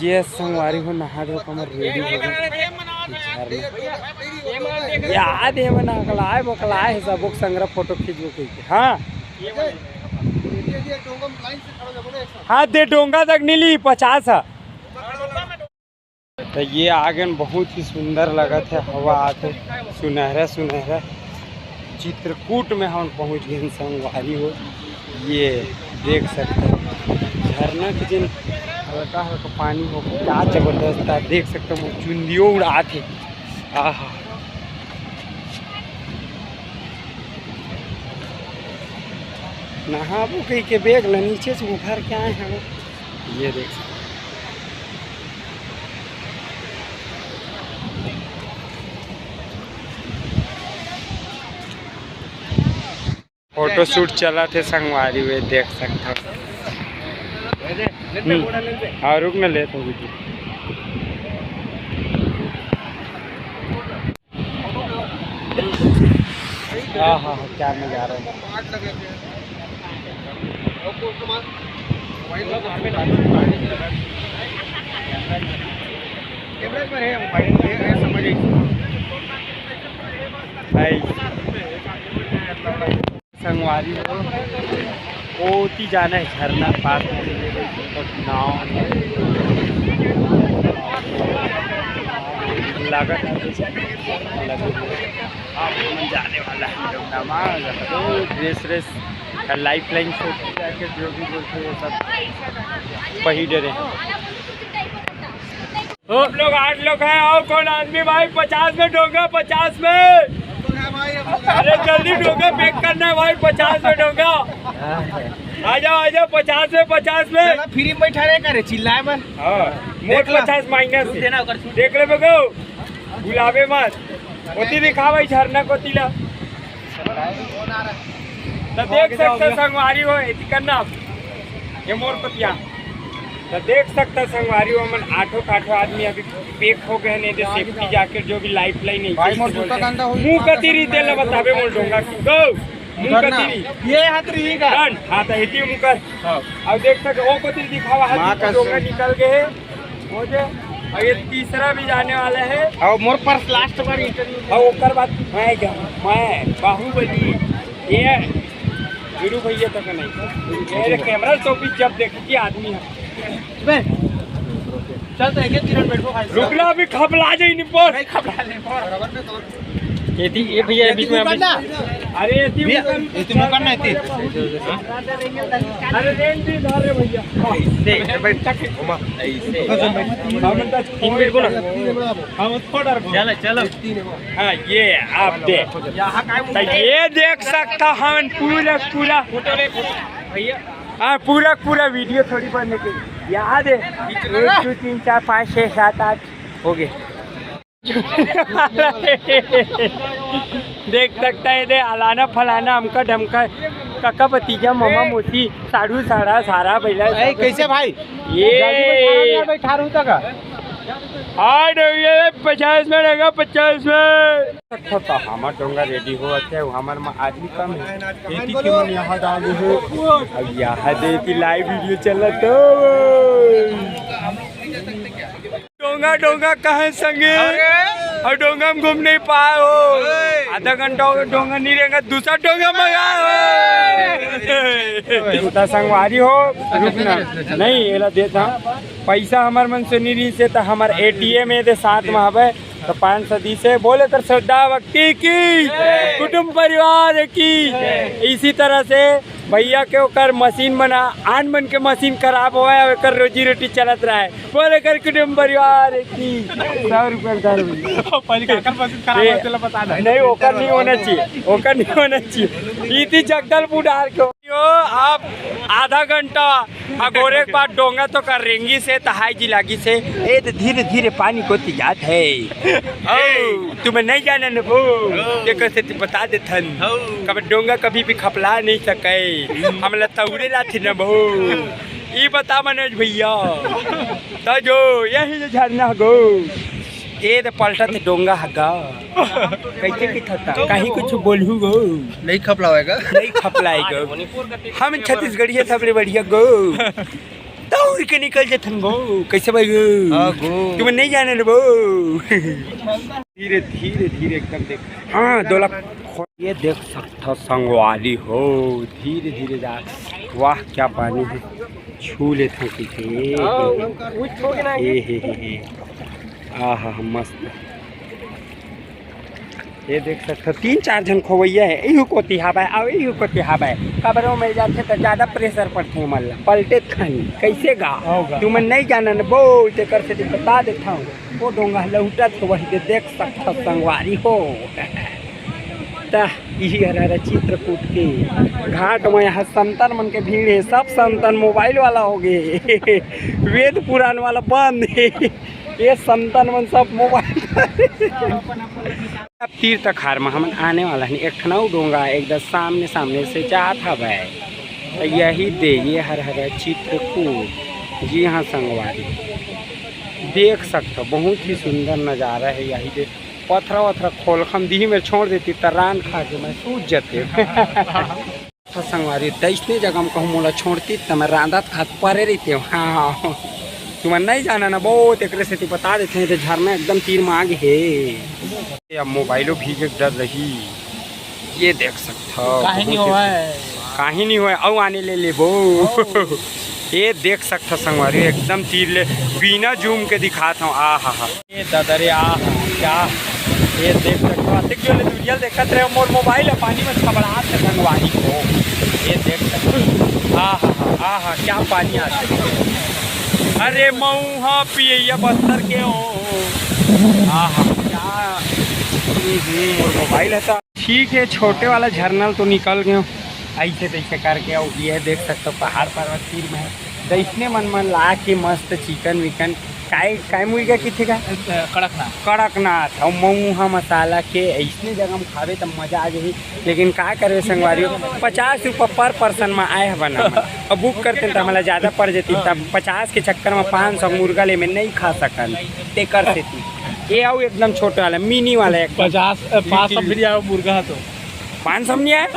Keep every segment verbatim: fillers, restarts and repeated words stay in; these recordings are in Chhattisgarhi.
ये संगवारी हो, नहा धो के हमर रेडी हो गए। याद हे, मन अकलाए बकलाए हे, सबो के संग फोटो खींचबो कहिके। हाँ, हाँ, दे डोंगा तक नहीं ली, पचास है। तो ये आगे में बहुत ही सुंदर लगत हे, हवा आथे, सुनहरा सुनहरा। चित्रकूट में हम पहुँच गए संगवारी हो। ये देख सकते हो झरना के जिन हल्का हल्का पानी हो, क्या जबरदस्त है। देख सकते हो चुंदियो उड़ात हे। आहा, नहाबो कहिके बैग ला नीचे से उधर के आए हैं। ये देख सकते हो। फोटो शूट चलत हे संगवारी, वे देख सकत हो। हम्म। हाँ, रुक ना, लेत हो वीडियो। हाँ, हाँ, हाँ, क्या नजारा है। भाई। संगवारी हो, ओती जाना हे झरना पास में, नाव लागत हे, लगे हुए। आप मन जाने वाला है डोंगा मा, ड्रेस व्रेस, लाइफ लाइन, सेफ्टी जैकेट, जो भी बोलते हैं, वो सब पहिरे रहे। हम लोग आठ लोग हैं, और कौन आदमी भाई? पचास में डोंगा, पचास में। अरे जल्दी डोंगा पैक करना है भाई, पचास में डोंगा। आ जाओ, आ जाओ, पचास में, पचास में। चला, फ्री में बैठा रहे करे, चिल्लाए मत। हाँ, मोट देख ला। पचास माइनस तू है। देना ओकर छूट। देख ले बगो, बुलावे मत। ओती दिखा भाई झरना कोती ला। तो देख सकते हो संगवारी हो, एती करना आप। ये मोर पतिया। तो देख सकते हो संगवारी हो, हमन आठों काठों आदमी अभी पैक हो गए हैं, नहीं तो सेफ्टी जैकेट जो भी लाइफ लाइन है, भाई, मोर जूता गंदा हो मुंह कती रही तेल बताबे मोर डोंगा की। गो, मुंह उधर ना। कती रही। ये हाथ रही का? डन। हाँ, तो एती मुंह कर। हाँ। अब देख सकते हो, वो कोती दिखावा हाथ माँ का डोंगा निकल गए है। हो जे, और ये तीसरा भी जाने वाला है। और मोर पर्स लास्ट बार इंटरव्यू। और ओकर बाद मैं क्या? मैं बाहुबली। ये गुरु भैया तक नहीं। मेरे कैमरा तो भी जब देखती आदमी है। बे, चल तो एक एक मिनट बैठो भाई। रुकना, अभी खपला जाई नहीं पर। नहीं खपला नहीं पर। ये थी, ये भैया, ये बीच में अभी। अरे, ये थी भैया, मुकन। ये थी मुकन ना, ये थी। अरे, रेंज भी धर रे भैया। ऐसे, बैठ, घुमा। ऐसे। हम तो तीन मिनट को ना। हम थोड़ा रुको। चलो, चलो। हाँ, ये आप दे। तो ये देख सकता हन पूरा, पूरा। भैया। हाँ, पूरा, पूरा वीडियो थोड़ी बनने के। यहाँ दे। एक, दो, तीन, चार, पाँच, छः, सात, आठ हो गए। देख सकता है, दे अलाना फलाना, हमका ढमका, कका भतीजा, मामा मौसी, साढ़ू साढ़ा, सारा बैला। ए, कैसे भाई? ये गाड़ी में ठाड़ा नहीं, बैठा रहूं तक। हाँ, डोंगा पचास में रहेगा, पचास में। तो हमार डोंगा रेडी हो, अच्छा है, हमार में आदमी कम है। एक ही केवल यहाँ डाल दे हो। अब यहाँ दे कि लाइव वीडियो चल रहा तो। डोंगा, डोंगा कहाँ संगे? अरे! और डोंगा में घूम नहीं पाए हो। ओए! आधा घंटा हो गया, डोंगा नहीं रहेगा, दूसरा डोंगा मंगाओ। छोटा संगवारी हो, रुकना। नहीं, एला देता। पैसा हमार मन से नहीं रही से, तो हमार एटीएम है, दे साथ में हवे, तो पाँच सौ दी से। बोले कर श्रद्धा भक्ति की, कुटुंब परिवार की। इसी तरह से भैया के ओकर मशीन बना, आन मन के मशीन खराब होवे, ओकर रोजी रोटी चलत रहे। बोले कर कुटुंब परिवार की। सौ रुपया दर में। पहले काकर मशीन खराब ए, होवे, तेला बता दे। नहीं, ओकर नहीं होना चाहिए, ओकर नहीं होना चाहिए। इति जगदलपुर डार के हो। यो, आप आधा घंटा अगोरे के बाद डोंगा तो कर रेंगी से, तहाई जी लागी से। ए, तो धीरे धीरे पानी कोती जात है। ओ, तुम्हें नहीं जाने न वो। ओ। ये कैसे तू बता दे थन। ओ। कब डोंगा कभी भी खपला नहीं सके। हमला तौरे लाथी न वो। ई बता मनोज भैया। तो जो यही जो झरना गो। ए तो पलटा थे डोंगा हगा। कैसे की थता? कहीं कुछ बोलहू गो। नहीं खपलावेगा। नहीं खपलाएगा। हम छत्तीसगढ़िया सबले बढ़िया गो। त दौड़ के निकल जाथन गो। कैसे भाई गो? हाँ गो। तुमन नहीं जाने रे बो। धीरे, धीरे, धीरे एकदम देख। हाँ, दो लाख। ये देख सकथव संगवारी हो, धीरे, धीरे जा। वाह, क्या पानी है, छू लेथन कहिके। हाँ, उठ हो गया ना। ए हे हे हे। आहा, मस्त। ये देख सकथव, तीन चार झन खोवैया हे, इहू कोती हावय अउ इहू कोती हावय। काबर ओ मेर जाथे त जादा pressure पड़थे ओमन ला, पलटे खानी। कैसे गा? हो गा। तुमन नहीं जानन बो, तेकर सेती बता देथव। ओ डोंगा लहुटत हे, वही दे देख सकथव संगवारी हो। त इही हर हरे चित्रकूट के घाट म, यहाँ संतन मन के भीड़ हे, सब संतन mobile वाला हो गे। वेद पुराण वाला बंद हे। ये संतन मन सब mobile। अब तीर तखार म हमन आने वाला हन, एक ठन अउ डोंगा एकदम सामने सामने से जात हवय। त यही दे ये हर हरे चित्रकूट। जी हाँ संगवारी, देख सकथव बहुत ही सुंदर नजारा हे। यही दे पथरा वथरा खोलखन दिही में छोड़ देती त रांध खा के मैं सूत जते। त संगवारी, तइसने जगह म कहूँ मोला छोड़ती, त मैं रांधत खात परे रहितेंव। हाँ, तुमन नइ जानन न, बहुत एकरे सेती बता देथे, ये झरना एकदम तीर म आगे हे। ये अब मोबाइलो भीगे के डर रही। ये देख सकथव, काहे नहीं होवय? काहे नहीं होवय, अउ आने ले लेबो। ये देख सकथव संगवारी, एकदम तीर ले बिना zoom के दिखात हव। आ हा हा। ए ददा रे, आ, क्या? ये देख सकथव, अतेक जोर ले दुरिहा ले देखत रहे, मोर मोबाइल ह पानी में छबड़ात हे संगवारी हो। ये देख सकथव, आ हा हा, आ हा, क्या पानी आथे। अरे मऊहा पियैया बस्तर के ओ, आ हा, क्या? हम्म, हम्म, मोर मोबाइल ह त ठीक हे, छोटे वाला झरना ल तो निकल गेंव, अइसे तइसे करके। अउ ये देख सकथव, पहाड़ पर्वत तीर में हे, त अइसने मन मन ला के मस्त चिकन विकन, काय, काय मुर्गा किथे का? कड़कनाथ। कड़कनाथ अउ मऊहा मसाला के अइसने जगह म खाबे त मजा आ जाही। लेकिन का करबे संगवारी हो, पचास रुपया per person म आए हवन हमन, अउ book करतेन त हमला जादा पड़ जतिस, त पचास के चक्कर म पाँच सौ मुर्गा ले में नइ खा सकन, तेकर सेती। ये अउ एकदम छोटे वाला, mini वाला एक पचास, अ, पाँच सौ भी आए मुर्गा ह तो। पाँच सौ म नइ आए?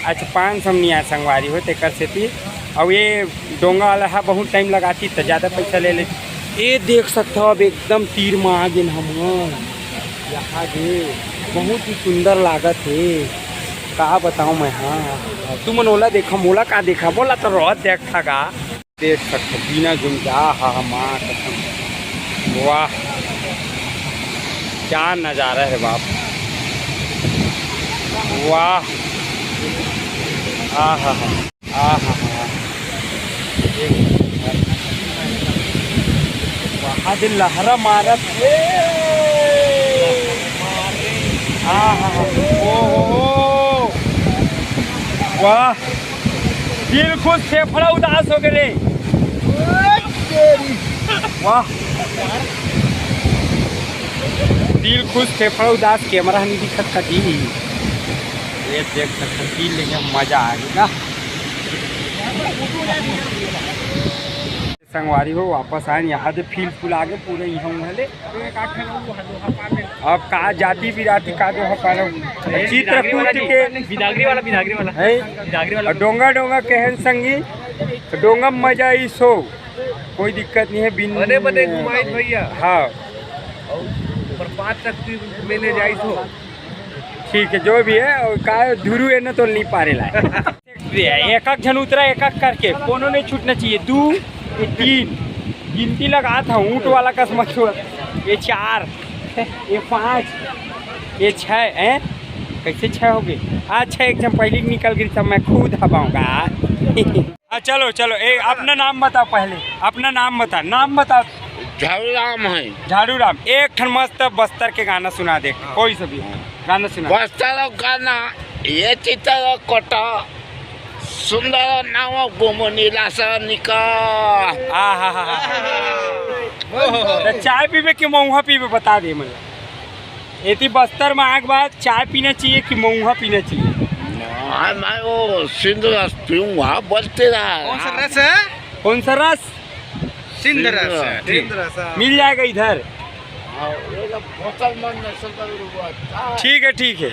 अच्छा, पाँच सौ म नइ आए संगवारी हो, तेकर सेती। अउ ये डोंगा वाला ह बहुत time लगातिस त जादा पइसा ले लेतिस। ये देख सकथव, अब एकदम तीर म आ गेन हमन। यहाँ दे बहुत ही सुंदर लागत हे, का बतावंव मैं। हाँ, तुमन ओला देखव, मोला का देखव, मोला तो रोज देखथा गा। देख सकथव, बिना zoom के, आ हा हा, माँ कसम, वाह, क्या नजारा हे बाप, वाह, आ हा हा, आ हा हा, वाह, दे लहरा मारत हे, आ हा हा, ओ हो हो, वाह। दिल खुश, फेफड़ा उदास हो गए रे। वाह, दिल खुश, फेफड़ा उदास, camera नहीं दिखत का जी। ये देख सकथव, दिल लेके मजा आ गया ना। संगवारी हो, वापस आए यहाँ दे feel फुल आगे पूरे यहाँ उहाँ ले। अब का जाति बिराती का दोहा पालो, चित्रकूट के बिदागरी वाला, बिदागरी वाला है। बिदागरी वाला। और डोंगा डोंगा कहन संगी, डोंगा म मजा आइस हो, कोई दिक्कत नहीं है। बिन बने बने घुमाइस भैया। हाँ, प्रपात तक भी में ले जाइस हो। ठीक है, जो भी है, और का धुरु है ना तो नहीं पारे लाए। एक एक झन उतरा, एक एक करके, कोनो नहीं छूटना चाहिए। दू, ये तीन, गिनती लगात हंव, ऊंट वाला कस मत छुआ। ये चार, ये पाँच, ये छः, हैं? कैसे छः हो गए? अच्छा, एक झन पहले निकल गई, तब मैं खुद हबाऊंगा। हाँ, चलो, चलो, ए, अपना नाम बताओ पहले, अपना नाम बता, नाम बताओ। झाड़ू राम है। झाड़ू राम, एक ठन मस्त बस्तर के गाना सुना दे, हाँ। कोई सा भी गाना सुना। बस्तर गाना, ये चित्तर कोटा, सुंदर नाव गुमनी रासायनिक। आहा हा हा। तो चाय पीबे कि मऊहा पीबे, बता दे। मतलब एती बस्तर में आए के बाद चाय पीना चाहिए कि मऊहा पीना चाहिए? नहीं, मैं वो सिंध रस पीऊंगा, बोलते रहा। कौन सा रस है? कौन सा रस? सिंध रस है, सिंध ठीक। रस है। मिल जाएगा इधर। हाँ, ये लोग बोतल में नशा कर हुआ। ठीक है, ठीक है।